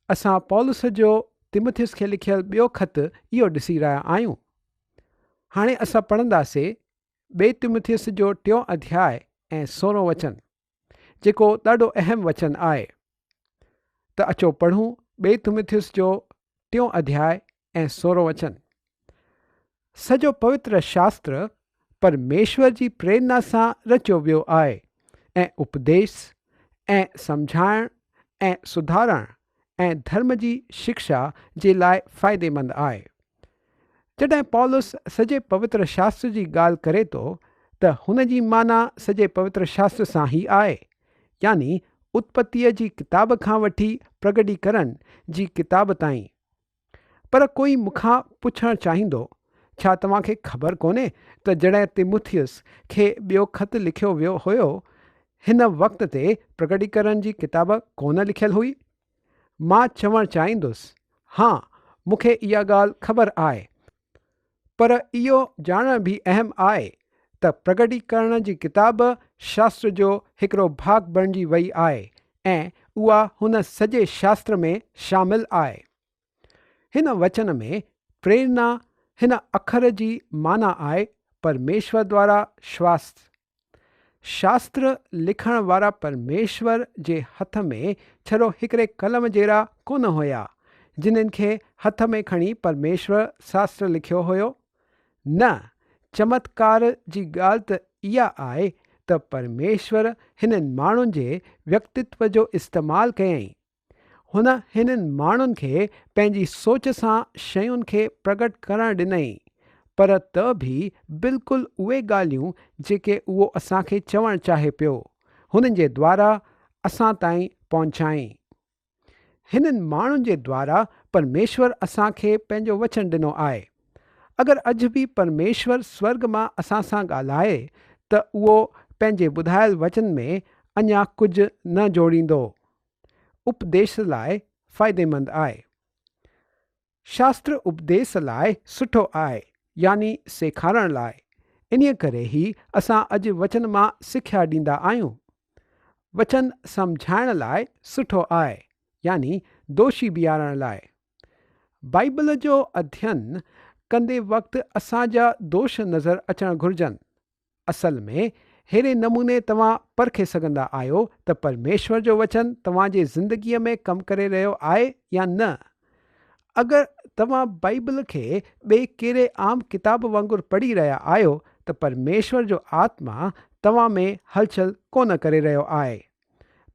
اسان پولس جو تيمٿيس کي لکيل ٻيو خط اهو ڏسي رهيا آهيون. هاڻي اسان پڙهنداسي ٻئي تيمٿيس جو ٽيون اڌياء ۽ سورهون وچن، جيڪو ڏاڍو اهم وچن آهي. ته اچو پڙهون ٻئي تيمٿيس جو ٽيون اڌياء ۽ سورهون وچن. سڄو پوتر شاستر پرميشور جي پريرنا سان رچيو ويو آهي ۽ اپديس ۽ سمجهائڻ ۽ سڌارڻ ۽ ڌرم جي شڪشا جي لاء فائديمند آهي. جڏهن پولس سڄي پوتر شاستر جي ڳالهه ڪري ٿو ته هن جي معنيٰ سڄي پوتر شاستر سان ئي آهي، يعني اتپتيء جي ڪتاب کان وٺي پرگٽيڪرڻ جي ڪتاب تائين. پر ڪوئي مون کان پڇڻ چاهيندو، ڇا توهان کي خبر ڪونهي ته جڏهن تيموٿيس کي ٻيو خط لکيو ويو هيو، هن وقت تي پرگٽيڪرڻ جي ڪتاب ڪونه لکيل هئي؟ مان چوڻ چاهيندس، ها، مون کي اها ڳالهه خبر آهي. پر اهو ڄاڻڻ به اهم آهي ته پرگٽيڪرڻ جي ڪتاب شاستر جو هڪڙو ڀاڳ بڻجي وئي آهي ۽ اها هن سڄي شاستر ۾ شامل آهي. هن وچن ۾ پريرنا هن اکر جي معنيٰ آهي پرميشور دوارا شواس. شاستر لکڻ وارا پرميشور جي هٿ ۾ ڇڙو هڪڙي قلم جهڙا ڪونه هيا، جنھن کي هٿ ۾ کڻي پرميشور شاستر لکيو هيو. نه، چمتڪار جي ڳالهه ته اها آهي ته پرميشور هنن ماڻهن جي ويڪتتو جو استعمال ڪيائين. هن هنن ماڻهن کي پنهنجي سوچ سان شين کي پرگٽ ڪرڻ ڏنائين، پر ته به بلڪل اهي ڳالهيون جيڪي اهو اسان کي چوڻ چاهي پيو، هنن جي دوارا اسان تائين پهچائين. هنن ماڻهن جي دوارا پرميشور اسان کي پنهنجو وچن ڏنو آهي. اگر اڄ به پرميشور سورڳ مان اسان سان ڳالهائي ته اهو پنهنجي ٻڌايل وچن ۾ اڃا ڪجهه نه جوڙيندو. اپديش لاء فائديمند آهي. شاستر اپديس لاء سٺو آهي يعني سيکارڻ لاء، انهيء ڪري ئي اسان اڄ وچن مان سکيا ڏيندا آهيون. وچن سمجهائڻ لاء سٺو آهي يعني دوشي بيهارڻ لاء. بائيبل جو اڌين ڪندي وقت اسان جا دوش نظر اچڻ گهرجن. اصل ۾ ههڙي نموني توهان پرکي سگهندا آهيو ته پرميشور جو وچن توهان جي زندگيء ۾ ڪم ڪري رهيو آهي يا نه. اگر توهان بائيبل کي ٻئي ڪهڙي عام ڪتاب وانگر پڙهي رهيا آهيو ته پرميشور جو آتما توهان ۾ هلچل ڪونه ڪري رهيو آهي.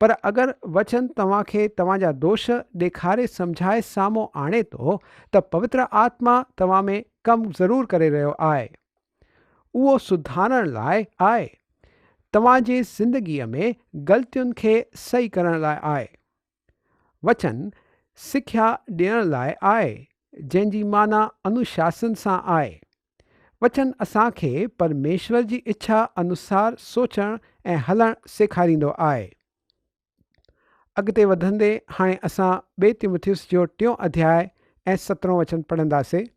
پر اگر وچن توهان کي توهان جا دوش ڏيکاري سمجهائي سامهون آڻي ٿو ته پوتر آتما توهان ۾ ڪم ضرور ڪري رهيو آهي. اهو سڌارڻ لاء آهي. توهان جي زندگيء ۾ غلطين کي صحيح ڪرڻ لاء آهي. وچن سکيا ڏيڻ لاء آهي، جنهن جي معنيٰ انوشاسن سان آهي. وچن اسان کي پرميشور جي اڇا انوسار سوچڻ ۽ هلڻ سيکاريندو آهي. اڳتي وڌندي هاڻي اسان ٻئي تيمٿيس جو ٽيون اڌياء ۽ سترهون وچن پڙهنداسين.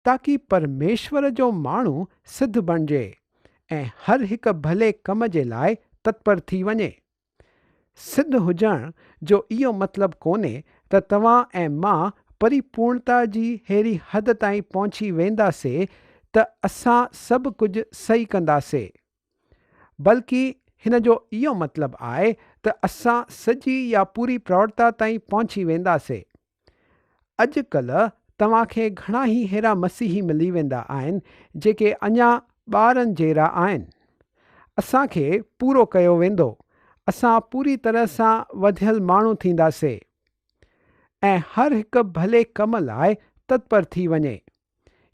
تاڪي پرميشور جو ماڻهو سڌ بڻجي ۽ هر هڪ ڀلي ڪم جي لاء تتپر ٿي وڃي. سڌ هجڻ جو اهو مطلب ڪونهي ته توهان ۽ مان پريپورڻتا جي ههڙي حد تائين پهچي وينداسي ته اسان سڀ ڪجهه صحيح ڪنداسي. بلڪ هن جو اهو مطلب آهي ته اسان سڄي يا پوري پروڙتا تائين پهچي وينداسي. اڄ ڪلهه توهان کي گهڻا ئي ههڙا مسيحي ملي ويندا آهن جيڪي اڃا ٻارن جهڙا آهن. اسان کي پورو ڪيو ويندو، اسان پوري طرح سان وڌيل ماڻهو ٿينداسي ۽ هر هڪ ڀلي ڪم لاء تتپر ٿي وڃي.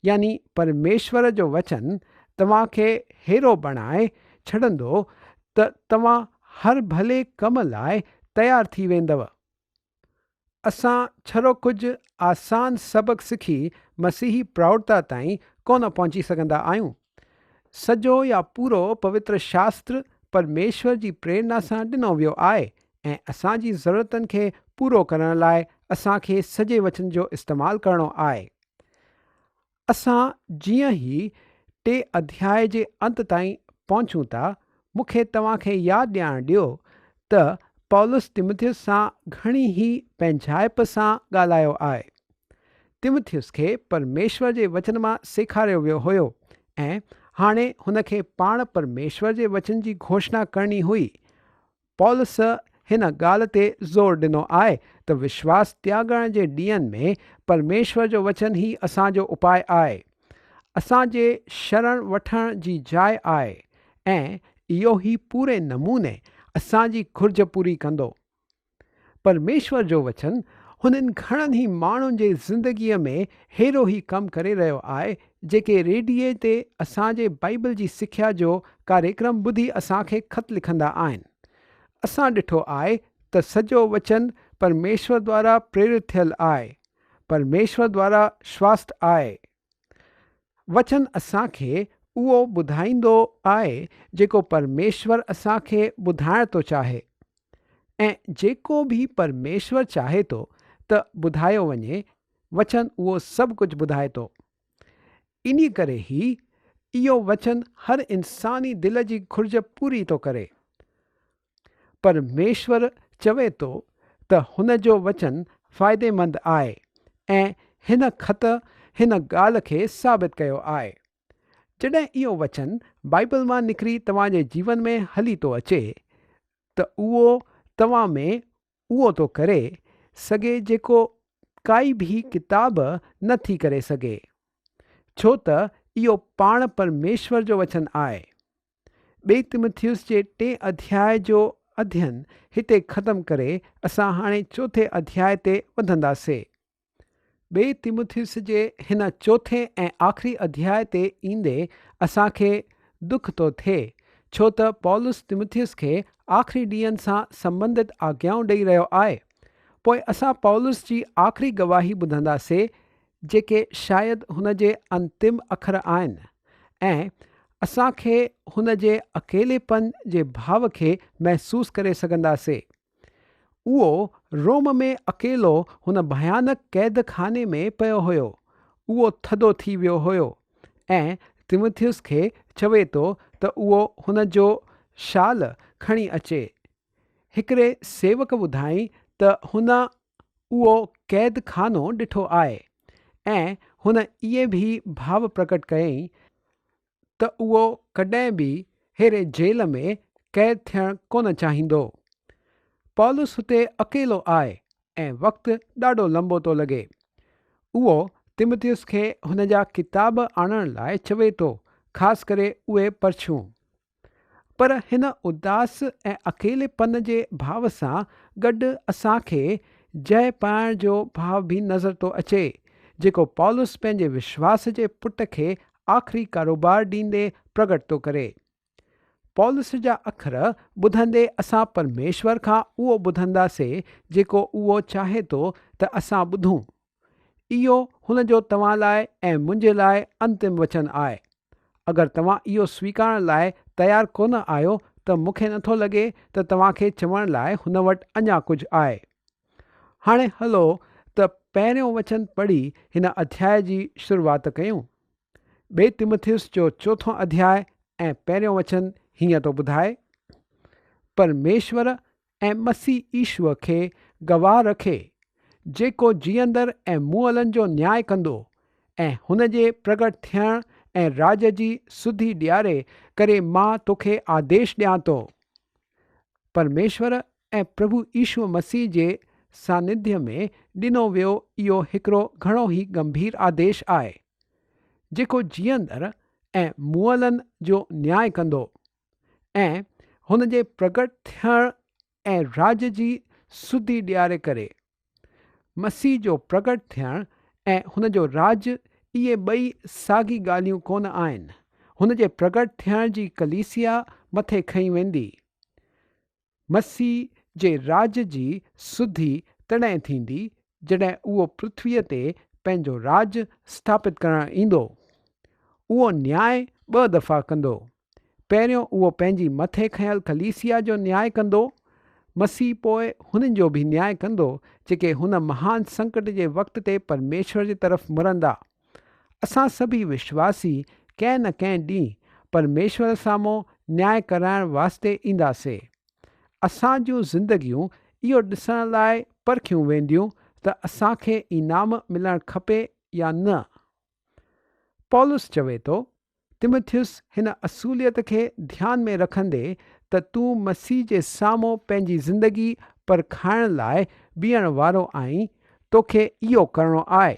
يعني پرميشور جو وچن توهان کي ههڙو بڻائي ڇڏندو ته توهان هر ڀلي ڪم لاء تيار ٿي ويندؤ. اسان ڇڙو ڪجهه آسان سبق سکي مسيحي پراوڙتا تائين ڪونه پهچي سگهندا آهيون. سڄو يا پورو پوتر شاستر پرميشور جي پريرنا سان ڏنو ويو آهي ۽ اسان جي ضرورتن کي پورو ڪرڻ لاء اسان کي سڄي وچن جو استعمال ڪرڻو آهي. اسان جيئن ئي ٽي اڌياء جي انت تائين پهچون ٿا، مون کي توهان کي ياد ڏيارڻ ڏيو ته پولس تيمٿيس سان گهڻي ئي پنهنجائپ سان ڳالهايو آهي. تيمٿيس کي پرميشور جي وچن مان سيکاريو ويو هيو ۽ هاڻي هن کي پاڻ پرميشور جي وچن جي گهوشڻا ڪرڻي هئي. پولس هن ڳالهه تي زور ڏنو آهي ته وشواس تياڳڻ جي ڏينهن ۾ پرميشور جو وچن ئي اسان جو اپاء آهي، اسان جي شرڻ وٺڻ جي جاء آهي ۽ اهو ئي پوري نموني اسان جي گهرج پوري ڪندو. پرميشور جو وچن هنن گهڻن ئي ماڻهن جي زندگيء ۾ ههڙو ئي ڪم ڪري رهيو آهي جيڪي ريڊيي تي اسان جي بائيبل جي سکيا جو ڪاريڪرم ٻڌي اسان کي خط لکندا آهن. اسان ڏٺو آهي ته سڄو وچن پرميشور دوارا پريرت ٿيل آهي، پرميشور دوارا شواست آهي. وچن اسان کي اهو ٻڌائيندو آهي جيڪو پرميشور اسان کي ٻڌائڻ ٿو چاهي ۽ جيڪو به پرميشور چاهي ٿو ته ٻڌايو وڃي، وچن اهو سڀ ڪجهه ٻڌائي ٿو. انهي ڪري ئي اهو وچن هر انساني دل جي گهرج پوري ٿو ڪري. پرميشور چوي ٿو ته هن جو وچن فائديمند آهي ۽ هن خط هن ڳالهه کي ثابت ڪيو آهي. جڏهن اهو وچن بائيبل مان نڪري توهان جي جيون ۾ هلي ٿو اچي ته اهو توهان ۾ اهو ٿو ڪري سگهي جيڪو ڪائي به ڪتاب نه ٿي ڪري سگهي، ڇو ته اهو پاڻ پرميشور جو وچن آهي. ٻئي تيمٿيوس جي ٽئين اڌياء جو اڌين هتي ختم ڪري اسان هاڻي چوٿين اڌياء تي وڌنداسي. ٻئي تيمٿيوس جي هن چوٿين ۽ آخري اڌياء تي ايندي اسان کي دک ٿو ٿئي، ڇو ته پولس تيمٿيوس کي آخري ڏينهن سان سنبنڌت آگيائون ڏئي رهيو آهي. پوء اسان پولس جي آخري گواهي ٻڌنداسي جيڪي شايد هن جي انتم اکر آهن ۽ اسان کي هن جي اڪيليپن جي ڀاو کي محسوس ڪري سگهنداسي. اهو روم ۾ اڪيلو هن ڀيانڪ قيد خاني ۾ پيو هيو. اهو ٿڌو ٿي ويو هيو ۽ تيمٿيوس کي چوي ٿو ته اهو هن جو شال کڻي اچي. هڪڙي سيوڪ ٻڌائين ته هن اهو قيد خانو ڏٺو آهي ۽ هن اهي به ڀاو پرڪٽ ڪيائين ته اهو ڪڏهن به ههڙي جيل ۾ قيد ٿيڻ ڪونه چاهيندو. پولس هتي اڪيلو آهي ۽ وقت ڏاڍو لنبو ٿو لڳي. اهو تيمٿيوس کي هن جا ڪتاب آڻڻ لاء چوي ٿو، خاص ڪري اهي پرچيون. پر هن اداس ۽ اڪيلي پن جي ڀاو سان گڏ اسان کي جئه پائڻ جو ڀاو به نظر ٿو اچي، جيڪو پولس پنهنجي وشواس جي پٽ کي آخري ڪاروبار ڏيندي پرگٽ ٿو ڪري. پولس جا اکر ٻڌندي اسان پرميشور کان اهو ٻڌنداسي جيڪو اهو چاهي ٿو ته اسان ٻڌون. اهو هن جو توهان لاء ۽ منهنجي لاء انتم وچن آهي. اگر توهان اهو سويڪارڻ لاء تيار ڪونه آهيو ته مون کي نٿو لڳي ته توهان کي چوڻ لاء هن وٽ اڃا ڪجهه آهي. هاڻي هلو ته پهريون وچن پڙهي هن اڌياء جي شروعات ڪيون. ٻئي تيمٿيوس جو چوٿون اڌياء ۽ پهريون وچن هيئن ٿو ٻڌائي، پرميشور ۽ مسيح يشوع کي گواهه رکي، جيڪو جيئندڙ ۽ مئلن جو نياء ڪندو، ۽ هن جي پرگٽ ٿيڻ ۽ راڄ جي سڌي ڏياري ڪري مان توکي آديش ڏيان ٿو. پرميشور ۽ پرڀو يشوع مسيح جي سانڌيه ۾ ڏنو ويو اهو هڪڙو گهڻو ئي ڳنڀير آديش آهي، جيڪو جيئندڙ ۽ مئلن جو نياء ڪندو. ۽ هن جي پرگٽ ٿيڻ ۽ راڄ جي سڌي ڏياري ڪري. مسيح جو پرگٽ ٿيڻ ۽ هن جو راڄ اهي ٻئي ساڳي ڳالهيون ڪونه آهن. هن جي پرگٽ ٿيڻ جي ڪليسيا مٿي کنئي ويندي. مسيح جي راڄ جي سڌي تڏهن ٿيندي، جڏهن اهو پرٿويء تي پنهنجو راڄ اسٿاپت ڪرڻ ايندو. اهو نياء ٻه دفعا ڪندو. پهريون اهو پنهنجي مٿي کنيل ڪليسيا جو نياء ڪندو. مسيح پوء هنن جو به نياء ڪندو، جيڪي هن مهان سنڪٽ جي وقت تي پرميشور جي طرف مرندا. اسان سڀئي وشواسي ڪنهن نه ڪنهن ڏينهن پرميشور سامهون نياء ڪرائڻ واسطي اينداسي. اسان جون زندگيون اهو ڏسڻ لاء پرکيون وينديون ته اسان کي انعام ملڻ کپي يا نه. پولس چوي ٿو، تيمٿيس هن اصوليت کي ڌيان ۾ رکندي ته تون مسيح جي سامهون پنهنجي زندگي پرکائڻ لاء بيهڻ وارو آهين، توکي اهو ڪرڻو آهي.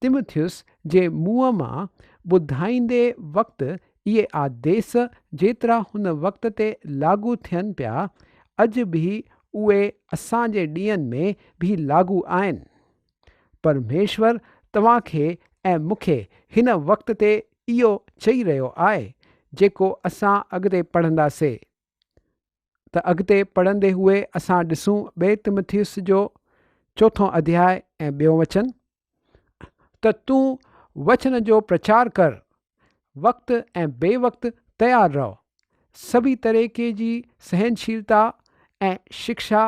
تيمٿيس جي منهن مان ٻڌائيندي وقت اهي آديس جيترا هن وقت تي لاڳو ٿين پيا، اڄ به اهي اسان جي ڏينهن ۾ به لاڳو آهن. پرميشور توهان کي ۽ مون کي هن وقت تي اهو چئي رهيو آهي، جيڪو اسان اڳتي پڙهنداسي. ته اڳتي پڙهندي هوئي اسان ڏسون ٻئي تيمٿيس جو چوٿون اڌياء ۽ ٻيون وچن، ته تون وچن جو پرچار ڪر، وقت ۽ بي وقت تيار رهو، سڀي طريقي جي سهنشيلتا ۽ شڪشا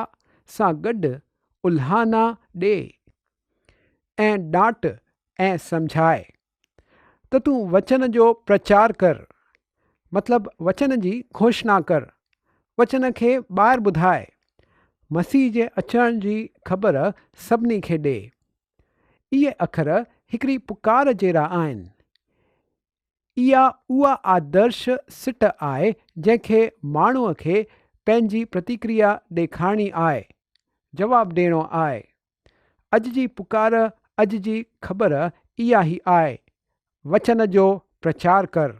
سان گڏ الهانا ڏي ۽ ڏاٽ ۽ سمجهاء ته تون وچن جو پرچار ڪر، مطلب وچن جي گهوشنا ڪر، وچن کي ٻاهر ٻڌاء، مسيح جي اچڻ جي خبر سڀني کي ڏي. اهي اکر هڪڙي پڪار جهڙا آهن. اها اها آدرش سٽ آهي جنهن کي ماڻهوء کي پنهنجي پرتڪريا ڏيکارڻي آهي، جواب ڏيڻو آهي. اڄ جي پڪار، اڄ جي خبر اها ئي آهي، وچن جو پرچار ڪر.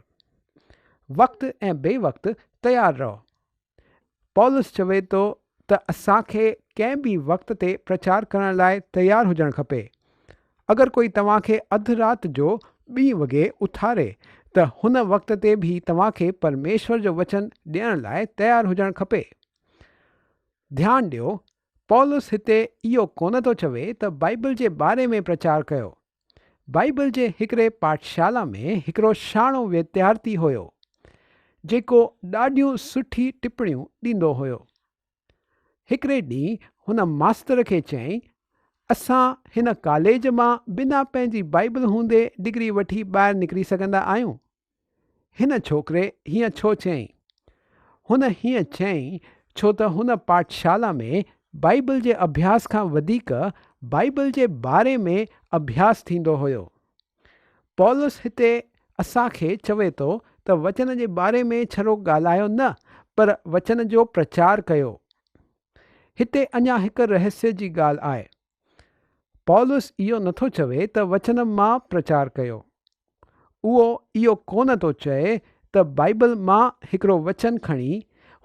وقت ۽ بي وقت تيار رهو. پولس چوي ٿو ته اسان کي ڪنهن به وقت تي پرچار ڪرڻ لاء تيار هجڻ کپي. اگر ڪوئي توهان کي اڌ رات جو ٻين وڳي اٿاري ته هن وقت تي به توهان کي پرميشور جو وچن ڏيڻ لاء تيار هجڻ کپي. ڌيان ڏيو، پولس هتي اهو ڪونه ٿو چوي ته بائيبل جي باري ۾ پرچار ڪيو. بائيبل جي هڪڙي پاٺشالا ۾ هڪڙو شاڻو وديارٿي هيو، جيڪو ڏاڍيون سٺي ٽپڻيون ڏيندو هيو. هڪڙي ڏينهن هن ماستر کي چيائين، اسان هن ڪاليج مان بنا پنهنجي بائيبل هوندي ڊگري وٺي ٻاهر نڪري سگهندا آهيون؟ هن ڇوڪري هيئن ڇو چيائين؟ هن هيئن چيائين ڇو ته هن پاٺشالا ۾ بائيبل جي اڀياس کان وڌيڪ بائيبل جي باري ۾ اڀياس ٿيندو هيو. پولس هتي اسان کي چوي ٿو ته وچن جي باري ۾ ڇڙو ڳالهايو نه پر وچن جو پرچار ڪيو. هتي اڃا هڪ رهسيه جي ڳالهه آهي. پولس اهو نٿو چوي ته وچن مان پرچار ڪيو. اهو اهو ڪونه ٿو چئي ته بائيبل مان هڪڙو وچن کڻي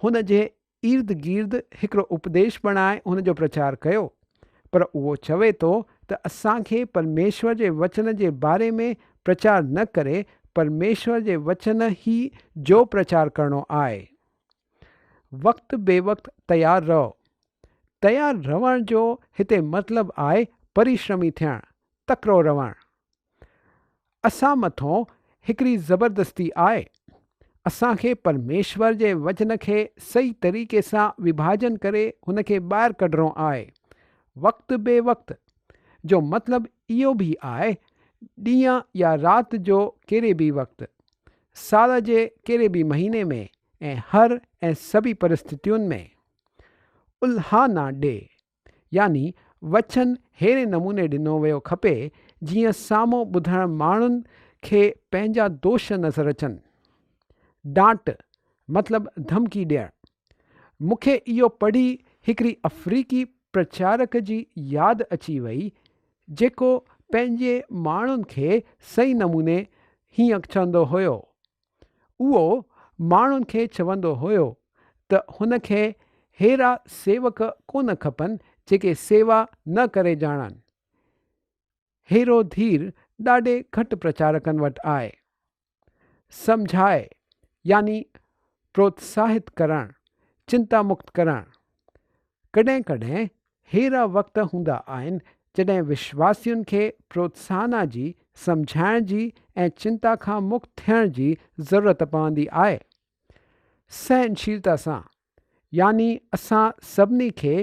هن جي ارد گرد هڪڙو اپديش بڻائي هن جو پرچار ڪيو، پر اهو چوي ٿو ته اسان کي پرميشور جي وچن جي باري ۾ پرچار نه ڪري پرميشور جي وچن ئي جو پرچار ڪرڻو آهي. وقت بي وقت تيار رهو. تيار رهڻ جو هتي مطلب آهي پريشرمي ٿيڻ، تڪڙو رهڻ. اسان مٿون هڪڙي زبردستي آهي. اسان کي پرميشور جي وچن کي صحيح طريقي سان وڀاجن ڪري هن کي ٻاهر ڪڍڻو آهي. وقت بي وقت جو مطلب اهو به آهي ڏينهن يا رات جو ڪهڙي به وقت. سال جي ڪهڙي به مهيني ۾ ۽ هر ۽ سڀي پرسٿتين ۾. الهانا ڏي، يعني وچن ههڙي نموني ڏنو ويو کپي جيئن سامهون ٻڌڻ ماڻهن کي پنهنجا دوش نظر اچن. ڊانٽ، مطلب ڌمڪي ڏيڻ. مون کي اهو پڙهي هڪڙي افريقي پرچارڪ جي ياد اچي وئي جيڪو پنهنجي ماڻهن کي صحيح نموني هيئن چوندو هيو. اهو ماڻهن کي چوندو هيو ته هن کي ههڙا سيوڪ ڪونه کپن جيڪي سيوا نه ڪري ڄاڻن. ههڙو ڌير ڏاڍي گهٽ پرچارڪن وٽ آهي. سمجهائي يعني پروتساهت ڪرڻ، چنتا مڪت ڪرڻ. ڪڏهن ڪڏهن ههڙا وقت هوندا آهن جڏهن وشواسين کي پروتساهنا جي، سمجهائڻ جي ۽ چنتا کان مڪت ٿيڻ جي ضرورت پوندي آهي. سهنشيلتا سان، يعني اسان سڀني کي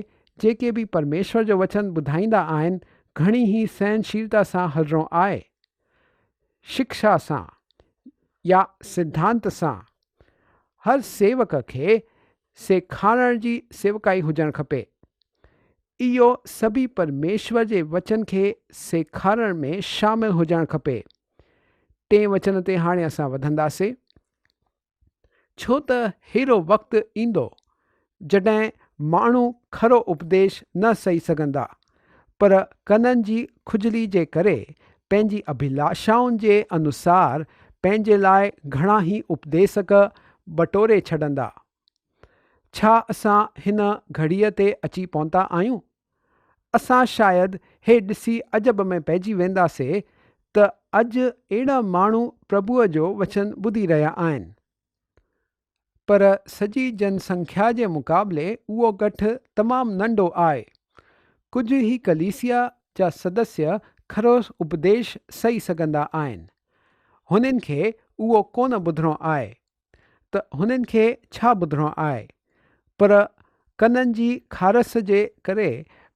جيڪي به پرميشور جو وچن ٻڌائيندا آهن گهڻي ئي سهنشيلتا سان هلڻو آهي. شڪشا سان يا سڌانت سان هر سيوڪ کي سيکارڻ جي سيوڪائي هجڻ کپي. اهو سڀئي پرميشور جي وچن کي سيکارڻ ۾ شامل هجڻ کپي. ٽئين وچن تي هاڻي اسان وڌنداسي. ڇو ته ههڙو وقت ايندو، جڏهن ماڻهو کرو اپديش نه سهي سگهندا، پر ڪنن جي کجلي جي ڪري پنهنجي اڀلاشائن جي انوسار پنهنجي لاء گهڻا ئي اپديسڪ بٽوري ڇڏندا. ڇا اسان هن گهڙيء تي اچي پهتا آهيون؟ اسان شايد هي ڏسي عجب ۾ پئجي وينداسي ته اڄ اهڙا ماڻهو پرڀوء جو وچن ٻڌي رهيا آهن. پر سڄي جن سنکيا جي مقابلي اهو ڳٺ تمام ننڍو آهي. ڪجهه ئي ڪليسيا جا سدسيه کرو اپديش سهي سگهندا آهن. هنن کي اهو ڪونه ٻڌڻو آهي ته هنن کي ڇا ٻڌڻو آهي، پر ڪنن جي کارس جي ڪري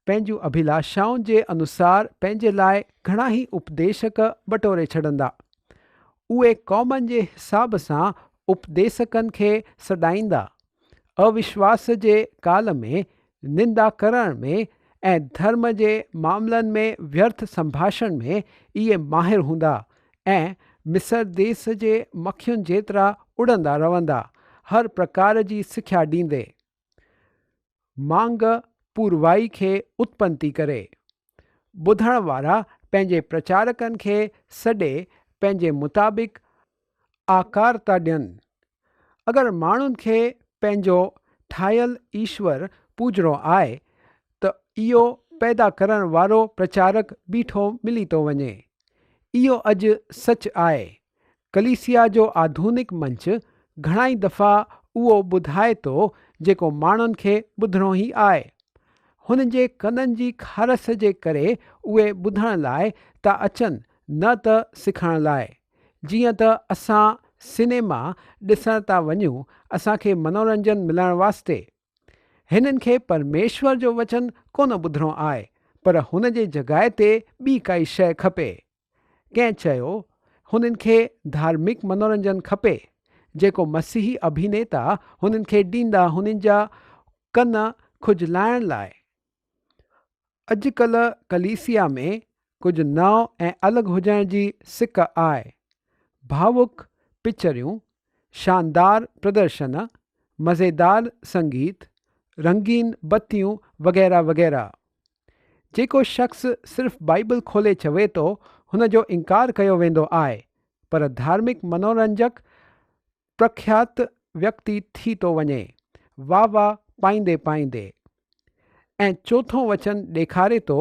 پنهنجون اڀلاشائن جي انوسار پنهنجي لاء گهڻا ئي اپديشڪ بٽوري ڇڏندا. اهي قومن جي حساب سان اپديسڪن کي سڏائيندا. اوشواس جي ڪال ۾ نندا ڪرڻ ۾ ۽ ڌرم جي معاملن ۾ ويرٿ سنڀاشڻ ۾ اهي ماهر هوندا ۽ مصر ديس جي مکين جيترا اڙندا رهندا، هر پرڪار جي سکيا ڏيندي. مانگ پوروائي کي اتپن ٿي ڪري. ٻڌڻ وارا پنهنجي پرچارڪن کي سڏي پنهنجي مطابق آڪار ٿا ڏين. اگر ماڻهن کي پنهنجو ٺاهيل ايشور پوڄڻو آهي ته اهو پيدا ڪرڻ وارو پرچارڪ بيٺو ملي ٿو وڃي. اهو اڄ سچ آهي. ڪليسيا جو آڌونڪ منچ گهڻائي دفعا اهو ٻڌائي ٿو جيڪو ماڻهن کي ٻڌڻو ئي آهي. هن جي ڪنن جي کارس جي ڪري اهي ٻڌڻ لاء ٿا اچن نه ته سکڻ لاء. جيئن ته اسان سئنيما ڏسڻ ٿا وڃون اسان کي منورنجن ملڻ واسطي. هنن کي پرميشور جو وچن ڪونه ٻڌڻو آهي، پر هن جي جڳهه تي ٻي ڪائي شيء کپي. ڪنهن چيو، هنن کي ڌارمڪ منورنجن کپي، جيڪو مسيحي اڀينيتا هنن کي ڏيندا هنن جا ڪن کجلائڻ لاء. اڄڪلهه ڪليسيا ۾ ڪجهه نئون ۽ الڳ هجڻ جي سڪ آهي. ڀاوڪ پچريون، شاندار پردرشن، مزيدار سنگيت، رنگين بتيون وغيره وغيره. جيڪو شخص صرف بائيبل کولي چوي ٿو هن جو انڪار ڪيو ويندو آهي، پر ڌارمڪ منورنجڪ پرکيات ويڪتي ٿي ٿو وڃي، واهه واهه پائيندي پائيندي. ۽ چوٿون وچن ڏيکاري ٿو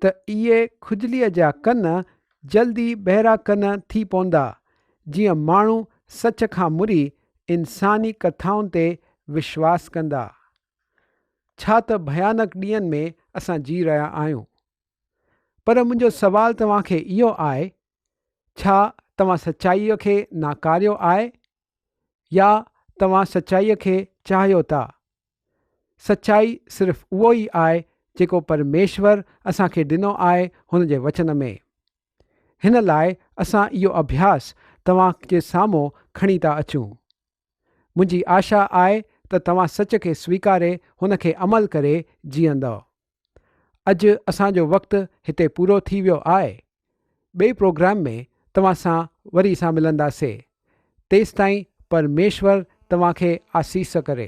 ته اهي کجليء جا ڪن جلدي بهرا ڪن ٿي پوندا، جيئن ماڻهو سچ کان مڙي انساني ڪٿائن تي وشواس ڪندا. ڇا ته ڀيانڪ ڏينهن ۾ اسان جي رهيا آهيون. پر منهنجو سوال توهان کي اهو آهي، ڇا توهان سچائيء کي ناڪاريو آهي يا توهان سچائيء کي چاهيو ٿا؟ سچائي صرف اهو ئي آهي جيڪو پرميشور اسان کي ڏنو آهي هن جي وچن ۾. هن لاء اسان اهو اڀياس توهان جي سامهون کڻي ٿا اچون. منهنجي آشا آهي ته توهان سچ کي سويڪاري هن کي عمل ڪري جيئندؤ. اڄ اسان جو وقت هتي پورو ٿي ويو آهي. ٻئي پروگرام ۾ توهان سان وري سان ملنداسي. تيستائين پرميشور توهان کي آسيس ڪري.